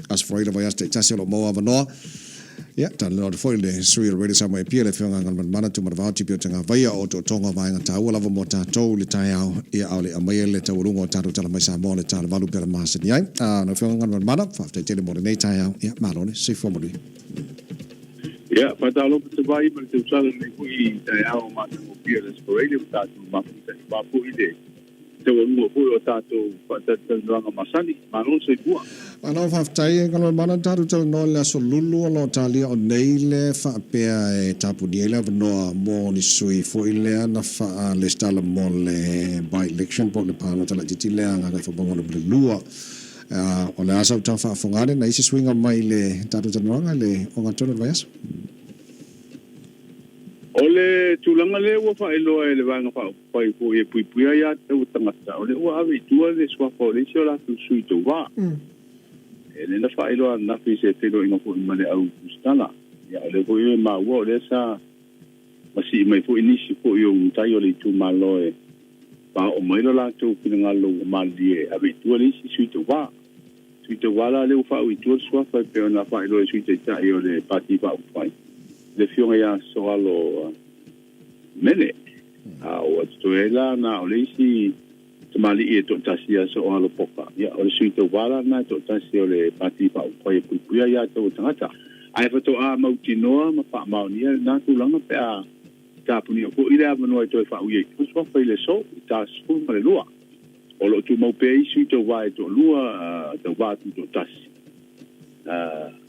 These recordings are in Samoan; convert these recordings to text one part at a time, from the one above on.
Aso Faraile, vaiaso taitasi o lo o maua avanoa. Ia, talanoa atu foi le sui o le Radio Samoa i Apia, le Afioga ia Galumalemana Tumanavao Tipi o Tagavaia, o otootoga o vaega taua lava mo tatou i le taeao, ia a o le i aumaia le taualuga o tatou tala mai Samoa o le ta o le 8 pea le masani ai. Lau Afioga Galumalemana, faafetai tele mo lenei taeao, ia malo le soifua manuia. Ia, faatalofa Savaii ma le tausala lenei foi taeao matagofie o le Aso Faraile ua tatou mafuta foi le taualuga foi o tatou faatalatalanoaga masani. Malo le soifua. Malo faafetai e Galumalemana tatou talanoa i le aso Lulu o lo o talia o nei le faapea e tapunia ai le avanoa mo ni sui foi lea na faalesitala mo le by election po o le palota laitiiti lea a Gagaifomauga Nu.2. O le a sau tau faafofoga ane na i se suiga mai le tatou talanoaga i le ogatotonu o le vaiaso. O le tulaga lea ua faailoa e le Vaega Faaupufai foi e puipuia aia tatau a tagata, o lea ua ave i tua le suafa o le isi o latou sui tauva. E le na faailoa ananafi i se feiloaiga foi ma le au tusitala. Ia, o lea foi e maua o lea sa masii mai foi nisi foi o matai o le itumalo e faaoo mai lo latou finagalo ua malilie e ave i tua le isi sui tauva. Sui tauva la lea ua faauu i tua le suafa e pei ona faailoa e Sui Taitai o le Pati Faaupufai, le Afioga ia Soalo Mene. A ua totoe ai la na o le isi tamalii e toatasi ia Soalo Poka. Ia, o le sui tauva la lena e toatasi o le Pati Faaupufai e puipuia ia taua tagata. Ae faatoa mautinoa ma faamaonia lena tulaga pe a tapunia foi le avanoa e toe faauia i tua suafa i le aso i ta 12. O lo o tumau pea isi sui tauva e toalua, tauva tutoatasi,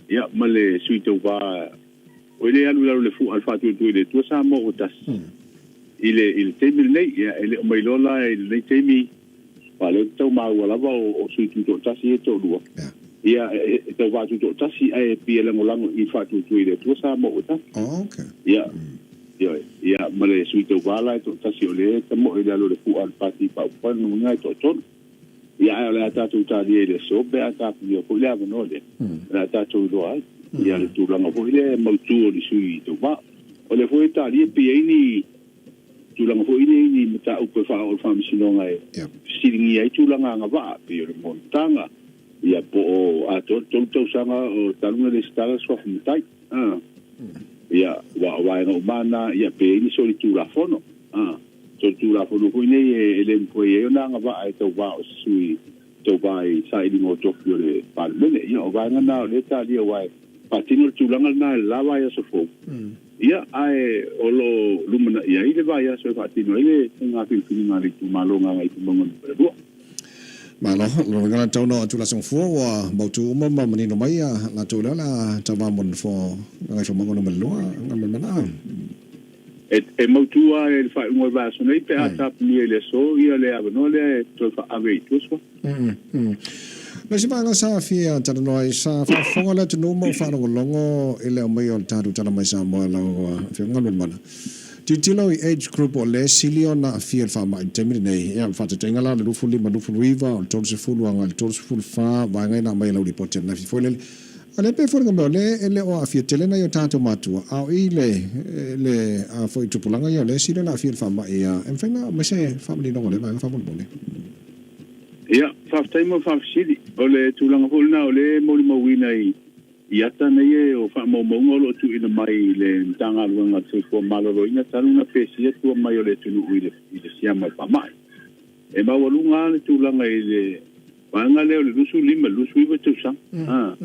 ia, ma le sui tauva o le alu i lalo o le fua a le Faatuatua i le Atua Samoa ua tasi i le, i le taimi lenei. Ia, e le o mailoa la i lenei taimi, aua o lea ou te tau maua lava o sui tutoatasi ia e toalua, ia, e tauva tutoatasi ae pei e lagolago i le Faatuatua i le Atua Samoa ua tasi. Ia. Ioe. Ia, ma le sui tauva la e toatasi o lea e tamoe i lalo o le fua a le Pati Faaupufai, lona uiga e toatolu. Ia, ae o le a tatou talia i le aso pe a tapunia foi le avanoa lea, o le a tatou iloa ai ia le tulaga foi lea e mautu o ni sui tauva. O lea foi e talia pe i ai ni tulaga foi lea i ni mataupu e faaoo i le Faamasinoga e fesiligia ai tulaga agavaa, pei o le monotaga, ia po o atoa le 3 tausaga o talu ona resitala le suafa matai. Ia, ua o vaega uma na, ia, pe i ai ni solitulafono. Solitulafono foi nei e le mafai ai ona agavaa e tauva o se sui tauva i sailiga o tofi o le Palemene. Ia, o vaega na o lea e talia aua e faatino le tulaga lena i le la vaiaso fou. Ia, ae o lo o lumanai ai le vaiaso e faatino ai le faiga filifiliga a le itumalo Gagaifomauga Nu.2. Malo, lona uiga la tau no atu la fua ua mautu uma ma manino mai ia latou lea o le a tauva mo le nofoa o Gagaifomauga Nu.2 Galumalemana. E mautu lava i le faaiuga o le vaiaso nei pe a tapunia i le aso ia le avanoa lea e toe faaave ai i tua soa. Le isi vaega sa fia talanoa ai, sa faafofoga le atunuu ma ou faalogologo i le aumaia o le tatou tala mai Samoa lau Afioga Galumalemana. Tilotilo i age group o le sili ona aafia i le faamai i le taimi lenei. Ia, faataitaiga la o le 25, 29, o le 30 agai i le 34, vaega ia na aumai e lau lipoti ananafi foi lele. A o lea pei e foliga mai o lea e le o aafia tele nai o tatou matua, a o i le, le a foi tupulaga ia o lea e sili ona aafia i le faamai. Ia, e mafai ona aumai se faamaninoga o lea vaega faamolemole? Ia, faafetai mo le faafesili. O le tulaga foi lena o lea e molimauina i I ata nei o faamaumauga o lo o tuuina mai i le Matagaluega o le Soifua Maloloina talu ona pesia tua mai o le atunuu i le i le siama o le faamai. E maualuga lava le tulaga i le vaega lea o le 25 i le 29 tausaga. A,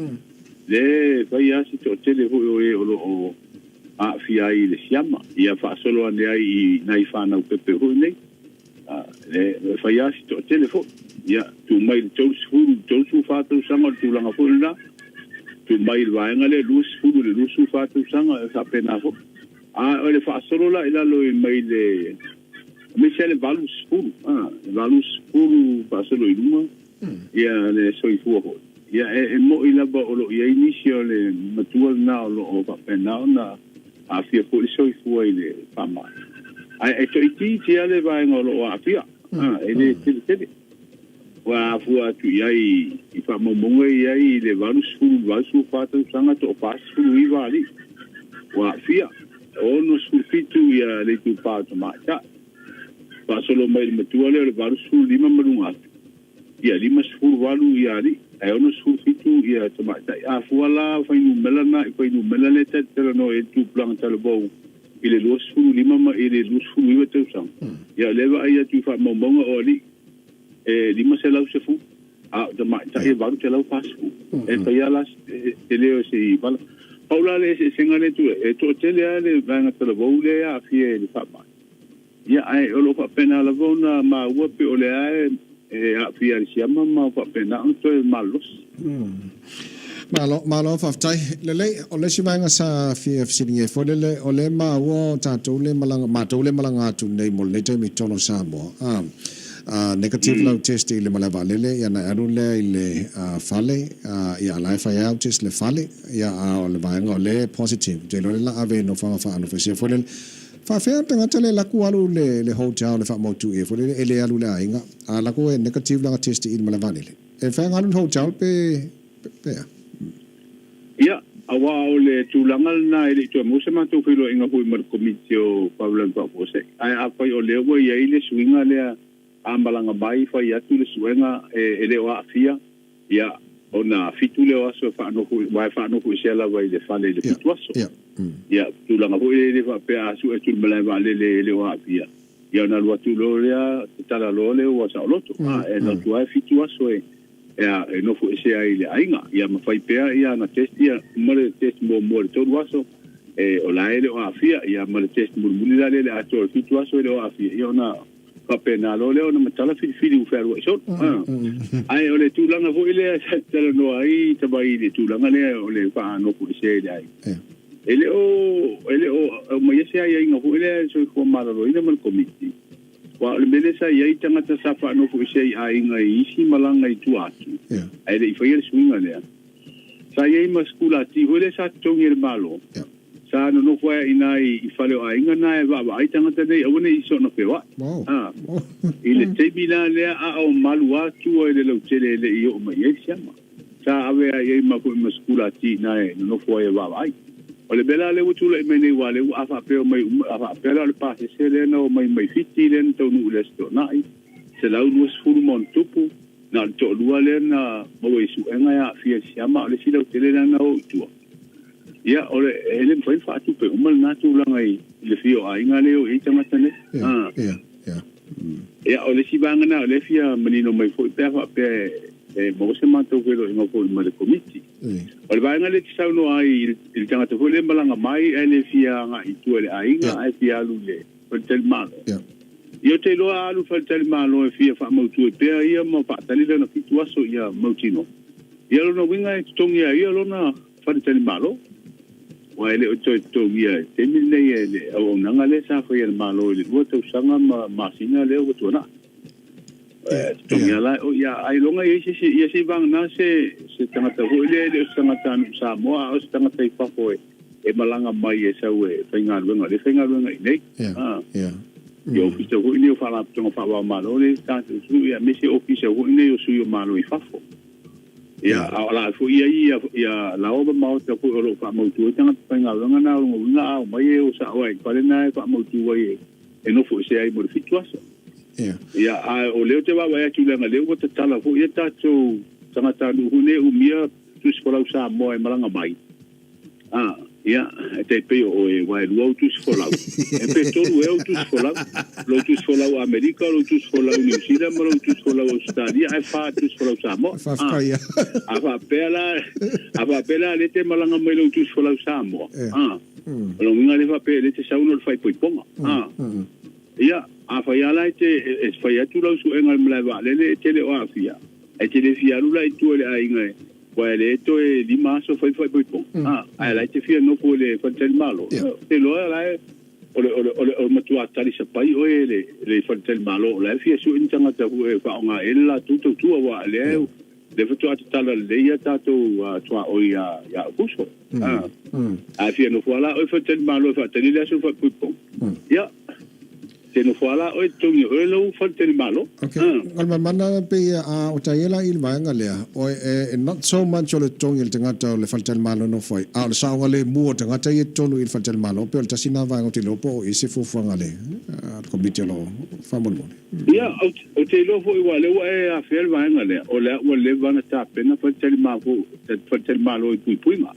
lea e fai lava si toatele foi o e o lo o aafia ai i le siama, ia faasolo ane ai i nai fanau pepe foi nei. A, e fai lava si toatele foi. Ia, tuu mai i le 30 i le 34 tausaga o le tulaga foi lena. Tuu mai i le vaega lea 20 i le 24 tausaga, e faapena foi. A o le faasolo la i lalo i mai le aemaise lava le 80, a, le 80 faasolo i luga, ia le soifua foi. Ia, e moni lava o lo o i ai nisi o le matua lena o lo o faapena ona aafia foi le soifua i le faamai. Ae e toaitiiti lava le vaega o lo o aafia, e le tele tele. Ua afua atu i ai i faamaumauga e i ai i le 80 i le 84 tausaga toa 49 alii ua aafia, 67 ia le itupa o tamaitai. Faasolo mai i le matua lea o le 85 ma luga atu, ia 58 ia alii. Ae 67 ia tamaitai. A fua la fuainumera na i fuainumera lea ta te talanoa i ai i le tupulaga talavou i le 25 ma i le 29 tausaga, ia o lea e vaai atu i faamaumauga o alii e 510, a o tamaitai e 840. E fai lava la se tele o se vala. Pau la le eseesega lea e tulai, e toatele lava le vaega talavou lea e aafia i le faamai. Ia, ae o lo o faapena lava ona maua pei o lea e aafia i le siama ma faapena ona toe malolosi. Malo, malo faafetai. Lelei, o le isi vaega sa fia fesiligia ai foi lele, o lea e maua o tatou le malaga, matou le malaga atu nei mo lenei taimi i totonu o Samoa, a, a negative lau test i le malae vaalele, ia ona e alu lea i le fale, a, ia a la e fai lava au test i le fale, ia a o le vaega o lea e positive, ou te iloa lea o le a ave i nofoaga faanofoesea foi lele. Faafefea le tagata lea laku alu le le hotel le faamautu ia foi lele e le alu i le aiga a laku e negative lana test i le malae vaalele. E mafai ona alu i le hotel pe pe a? Ia, aua o le tulaga lena e le i toe maua se matou feiloaiga foi ma le Komiti o Faalavelave Faafuasei. Ae afai o lea ua i ai le suiga lea a malaga mai fai atu le suega e le o aafia, Ia, ona fitu lea o aso e faanofo, aua e faanofoesea lava i le fale i le fitu aso. Ia, tulaga foi lea e le faapea a sue atu i le malae vaalele e le o aafia, ia ona alu atu loa lea, tatala loa lea ua saoloto. A, e alu atu lava e fitu aso e, e nofoesea ai i le aiga. Ia ma fai pea ia ana test ia, uma le test muamua i le tolu aso, e, o la e le o aafia, ia ma le test mulimuli la lea i le atoa o le fitu aso e le o aafia, ia ona faapena loa lea ona matala filifili ua fealuai solo. Ae o le tulaga foi lea sa talanoa ai tamai i le tulaga lea o le faanofoesea i le aiga. E le o e le o aumaia se aiaiga foi lea e le Soifua Maloloina ma le Komiti, aua o le mea lea sa i ai tagata sa faanofoesea i aiga i isi malaga i tua atu, ae le i faia le suiga lea. Sa i ai ma sikulati foi lea sa totogi e le Malo. Sa nonofo ai ina i fale o aiga na e vaavaai tagata nei aua ne i soona feoai. A, i le taimi la lea a o malu atu i le lautele e le i oo mai i ai siama. Sa ave ai ai ma foi ma sikulati ina e nonofo ai e vaavaai. O le mea la lea ua tulai mai nei aua lea ua a faapea mai uma, a faapea la o le pasese lea na omai mai Fiti lea na taunuu i le Aso Toonai, 120 ma ona tupu, na o le toalua lea na maua i suega e aafia i siama, a o le isi lautele lea na o i tua. Ia, o le, e le mafai ona faatupe uma lena tulaga i le fia o aiga lea e o i ai tagata nei. Ia, ia, ia. Ia, o le isi vaega lena o lea e fia manino mai foi pe a faapea e maua se matou feiloaiga foi ma le Komiti. O le vaega lea e te saunoa ai i le tagata foi lea e malaga mai ae le fia agai i tua i le aiga ae fia alu i le faletalimalo. Ia, ou te iloa a alu i le faletalimalo e fia faamautu ai pea ia ma faatali lana fitu aso ia mautinoa. Ia lona uiga e totogi e ia lona faletalimalo, aua e le o toe totogia i le taimi lenei e le auaunaga lea sa faia e le Malo i le lua tausaga ma masina lea ua tuanai. E totogi lava la e ia ailoga i ai se isi, ia se i vagana se se tagata foi lea e le o se tagatanuu Samoa a o se tagata i fafo e malaga mai e sau e faigaluega, lea e faigaluega i inei. Ia ofisa foi nei o Faalapotopotoga Faava-o-Malo lea e i tatou atunuu, ia aemaise ofisa foi nei o sui o Malo i fafo. Ia, a o la foi i ai ia, ia laoa ma maota foi o lo o faamautu ai tagata faigaluega na, o lona uiga a omai e o sao ai i le fale na e faamautu ai e nofoesea ai mo le fitu aso. Ia, a o lea ou te vaavaai atu leaga lea ua tatala foi ia tatou tagatanuu foi nei e umia tusi folau Samoa e malaga mai. A, ia, e tai pei o oe, aua e lua ou tusi folau. E pe tolu ea ou tusi folau. Lou tusi folau Amerika, lou tusi folau Niu Sila ma lou tusi folau Ausetalia, ae fa tusi folau Samoa. A, a faapea la, a faapea la lea te malaga mai lou tusi folau Samoa, a, o lona uiga lea faapea lea te sau ona o le faaipoipoga. A, ia, afai lava la e te, e fai atu lau suega i le malae vaalele e te le o aafia, ae te le fia alu la i tua i le aiga e, Aua e le toe lima aso fai faaipoipoga, ae la e te fia nofo i le faletalimalo. Ou te iloa la e o le, o le, o le, o le matua talisapai oe e le, le faletalimalo o la e fia sue ni tagata e faaaoga ai le latou tautua, aua lea e, lea faatoa tatala lelei a tatou tuaoi ia, ia Aukuso. A fia nofo lava la oe i faletalimalo e faatali le aso faaipoipoga. Ia. te nofo lava la oe e totogi e oe lou faletalimalo. Ok, Galumalemana pei a o ta i ai la i le vaega lea, o e not so much o le totogi o le tagata o le faletalimalo e nofo ai, a o le saogalemu o tagata ia i totonu i le faletalimalo, pei o le tasi lena vaega ou te iloa po o i ai se fuafuaga a le Komiti o lo o faamolemole. Ia, ou te iloa foi aua o lea ua e afea le vaega lea, o lea ua leva ona tapena faletalimalo i puipuiga,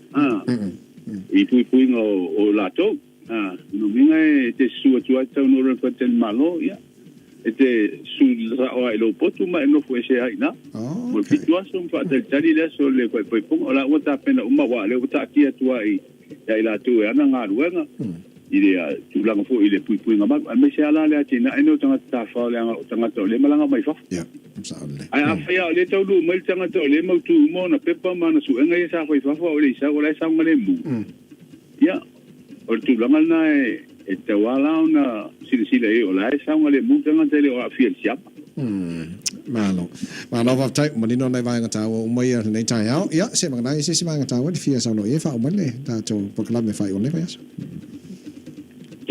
i puipuiga o latou. A, lona uiga e te susu atu lava e te saunoa loa i le faletalimalo, ia, e te susu sao lava i lou potu ma e nofo ese ai i ina. Mo le fitu aso ma faatalitali le aso o le faaipoipoga, o la ua tapena uma aua o lea ua taatia atu lava ia i latou e ana galuega i le tulaga foi i le puipuiga malu, aemaise lava la le atinae lenei o tagata tafafao leaga o tagata o lea e malaga mai fafo. Ae afai lava o lea e taunuu mai le tagata o lea e mautu uma ona pepa ma ana suega ia sa fai i fafo a o le i sau o la e saogalemu, Ia, o le tulaga lena e tatau lava la ona silasila i ai o la e saogalemu le tagata e le o aafia i le siama. Malo. Malo faafetai, ua manino nai vaega taua uma ia i lenei taeao. Ia, se vagana ai se isi vaega taua e te fia saunoa i ai, faauma le tatou polokalame e faaiu o lenei vaiaso.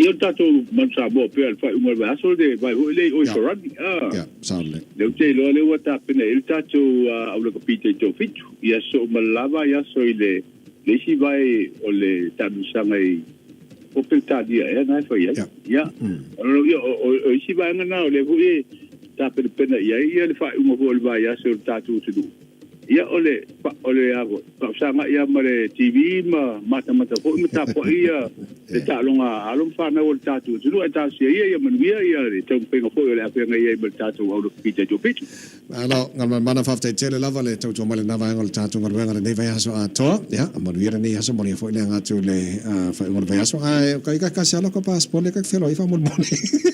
Ia, o le tatou Manu Samoa pea i le faaiuga o le vaiaso, le vae foi lea i o i Farani. Ia, sao lelei. Lea ou te iloa lea ua tapena i ai le tatou aulakapi taitoafitu i aso uma lava i aso i le Le isi vae o le taamilosaga i po Peretania ea na e fai ai. Ia, o isi vaega na o lea foi e tapenapena i ai ia le faaiuga foi o le vaiaso o le tatou atunuu. Ia, o le, o le a foi, faafesagai lava ma le TV ma matamata foi ma tapuai ia le taaloga a alo ma fanau a le tatou atunuu. Ae talosia ia ia manuia ia le taumafaiga foi o le a feagai ai ma le tatou au lakapi taitoafitu. Malo, Galumalemana faafetai tele lava le tautua mai lena vaega o le tatou galuega lenei vaiaso atoa. Ia, manuia lenei aso, manuia foi le aga atu i le faaiuga o le vaiaso. Ae o ka ika kasi alo ka passport le ka feloi faamolemole.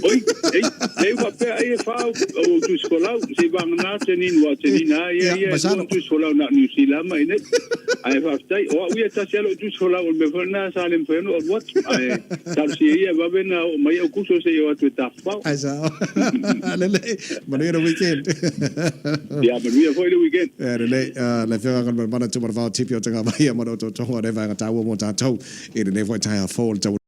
Oi, ei, lei faapea ai e fa au au tusifolau, se i vagana Janine aua o Janine lava ia ia e lua tusifolau na o Niu Sila ma inei. Ae faafetai, o au ia e tasi lava lou tusifolau o le mea foi lena sa le mafai ona ou alu atu. Ae talosia ia e vave ona oo mai au kuso se i o atu e tafafao. Ai sao. Lelei. Manuia le weekend. Ia, manuia foi le weekend. Ia, lelei. Le Afioga Galumalemana Tumaravao Tipi o Tagavaia ma le otootoga o lenei vaega taua mo tatou i lenei foi taeao fou o le tau.